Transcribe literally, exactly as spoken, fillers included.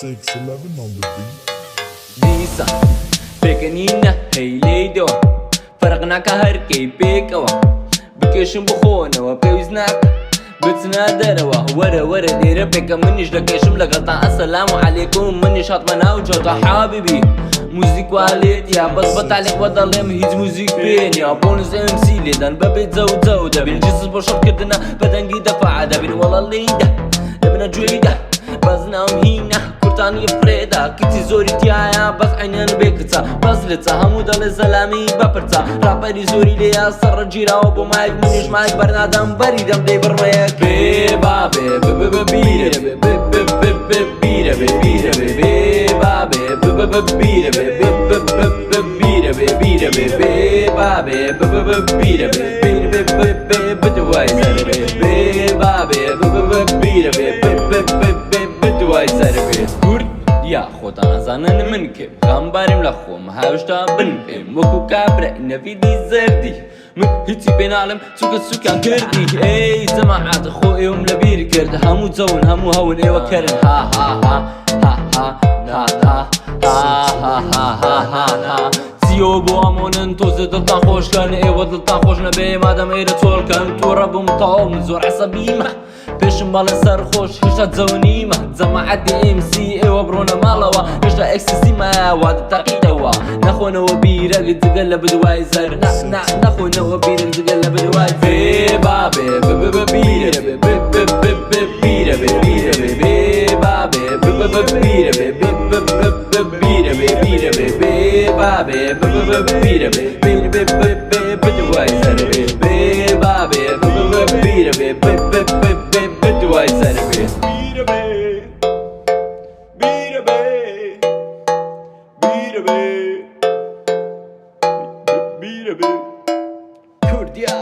Six eleven on the beat. Dîsa pêkenîne heylê dewa. Ferq naka her key pêkewa. Bikêşin bixonewa pêwîst naka. Bitina derewa were were dêre pêke minîş dekêşim legelta. Eselamu aleykum minîş hatme nav cota habibî. Muzîk walêt ya bes betalek we dalêm hîç muzîk pêniya. Bonus M C lêdan bebê zew zew debin. Cisiz boşaf kirdine bedengî defa debin. Wala leyde debine cuyde. Bas nam hîna kurtanî frêda. Kitî zorî tiyaya bas eynen bê kitsa. Bas litsa hemû dalê selamî bepirsa. Raperî zorî lê ya serre cîra û bo mayek minîş mayek bernadem berî dem dê birmeyek. Bê babê bi bi bi bîre bi bi bi bi bi bîre bi bîre bi bê babê bi bi bi bîre bi bi bi bi bi bîre bi bîre bi bê babê bi bi bi bîre bi bîre bi bi bi bi bi duway ser bi bê babê bi bi bi bîre bi bi bi bi bi bi duway ser bi. Kurd ya xwe dana zanin min kim. Xembarîm le xwe me hewşta bin pêm. Wekû kabre nevî dî zerdî. Min hîtî pê nalim çûke sûkan kirdî. Ey cemaat xwe êwim le bîr kird. Hemû cewin hemû hewin êwe kerin. Ha ha ha ha ha ha ha ha ha ha ha ha. Ziyo bo amonin tozê diltan xweş ken. Êwe diltan xweş nebe madem êre çol ken. Tu rebim taw min zor esebî me. Pêşim balin serxweş hişta cewnî me. Cemaetê M C êwe birone mala wa. Hişta eksisî me wa di teqîte wa. Nexwene we bîrek digel le bidiway zer. Ne ne nexwene we bîrek digel le bidiway. Bê babê bi bi bi bîre bi bi bi bi bi bîre bi bîre bi bê babê bi bi bi bîre bi bi bi bi bi bîre bi bîre bi bê babê bi bi bi bîre bi bîre bi bi bi bi duway ser bi bê babê bi bi bi bîre bi bi bi bi bi bi duway ser bi. Bîre be, bîre be, bîre be, bîre be. Kurdiya.